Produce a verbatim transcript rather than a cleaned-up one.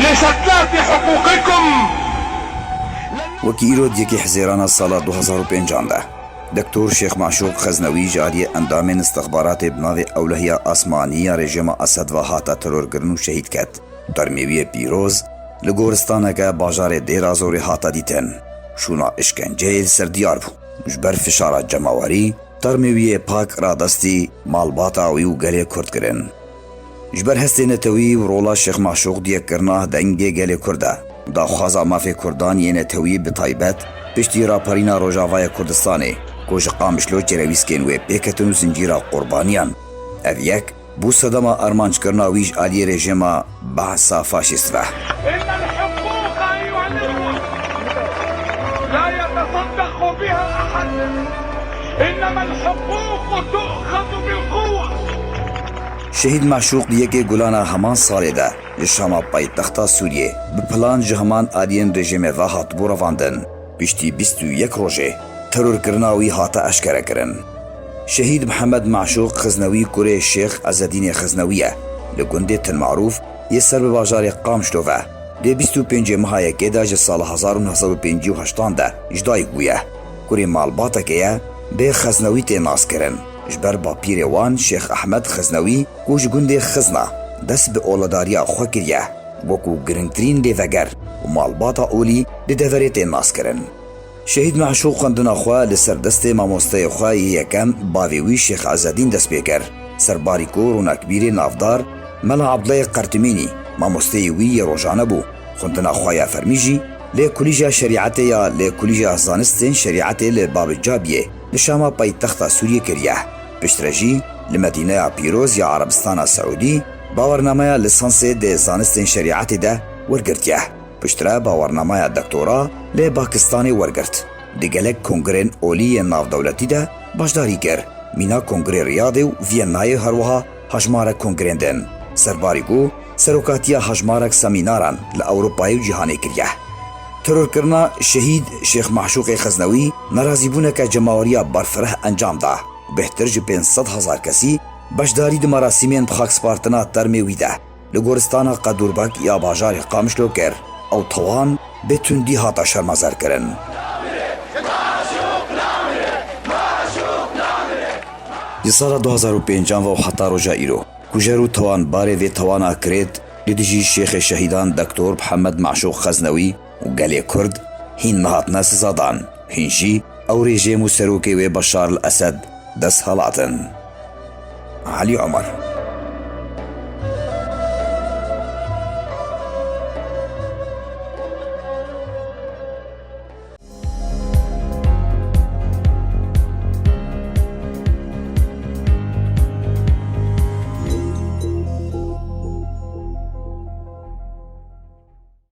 لستلافي حقوقكم. Wekî îro di yekê Hizêrana sala du hezar û pêncan de, Doktor Şêx Maşûq Xeznewî ji aliyê endamên istixbaratê bi navê Ewlehiya Asmanî ya rejîma Esed ve hate terorkirin û şehîd ket. Termê wî yê pîroz li goristaneke bajarê Dêra Zorê hate dîtin. Şûna îşkenceyê li ser diyar bû. Ji ber fişara cemawerî, termê wî yê pak radestî malbata wî û gelê Kurd kirin. Ji ber hestê netewî û rola Şêx Maşûq di yekirina dengê gelê Kurd e, daxwaza mafê Kurdan yê netewî bi taybet piştî raperîna Rojavaya Kurdistanê, ku ji Qamişlo çêrevîskên wê pêketin û zincîra qurbaniyan. Ev yek bû sedema armanckirina wî ji aliyê rejîma Behsa faşîst ve. إن الحقوق أيها الإخوة لا يتصدق بها أحد، إنما الحقوق تؤخذ بالقوة. Şehîd Maşûq di yekê Gulana heman salê de ji Şama paytexta Sûriyê bi plan ji heman aliyên rejîmê ve hatibû revandin. Piştî bîst û yek rojê terorkirina wî hate eşkerekirin. Şehîd Mihemed Maşûq Xiznewî kurê Şêx Ezedînê Xiznewî ye. Li gundê Til Marûf yê ser bi bajarê Qamişlo ve dê bîst û pêncê meha yekê de ji sala hezar û neh sed û pêncî û heştan de ji dayik bûye. Kurê malbateke ye bê Xeznewî tê naskirin. Ji ber bapîrê wan Şêx Ehmed Xiznewî ku ji gundê Xizna dest bi oladariya xwe kiriye, wekû girîngtirîn lêveger û malbata olî di deverê tê naskirin. Şehîd Meşûq xwendina xwe li ser destê mamosteyê xwe yê yekem, bavê wî Şêx Ezedîn dest pê kir. Serbarî ku ronakbîrê navdar Mela Abdullayê Qertimînî mamosteyê wî yê rojane bû, xwendina xwe ya fermî jî lê Kulîja Şerîetê ya lê Kulîja Zanistên Şerîetê li Babî Cabiyê li Şama paytexta Sûriyê kiriye. Piştre jî li Medîneya Pîroz ya Erebistana Seûdî bawernameya lisansê di zanistên şerîetê de wergirtiye. Piştre bawernameya doktora li Pakistanê wergirt. Di gelek kongrên olî yên navdewletî de beşdarî kir. Mîna Kongrê Riyadê û Viyennayê û herwiha hejmarek kongrên din. Serbarî ku serokatiya hejmarek semînaran li Ewropayê û cîhanê kiriye. Terorkirina şehîd Şêx Meşûqê Xeznewî nerazîbûneke cemaweriya berfireh encam da û bêhtir ji pênc sed hezar kesî beşdarî di merasîmên bixakspartina termê wî de li goristana Qedûrbek ya bajarê Qamişlo kir. Ew tawan bi tundî hate şermezarkirin. Ji sala du hezar û pêncan ve û heta roja îro, kujer û tawanbarê vê tawana kirêt li dijî Şêxê Şehîdan Doktor Mihemed Meşûq Xeznewî û gelê Kurd hîn nehatine sizadan, hîn jî ew rejîm û serokê wê Beşar el Esed desthilat in. Elî Omer.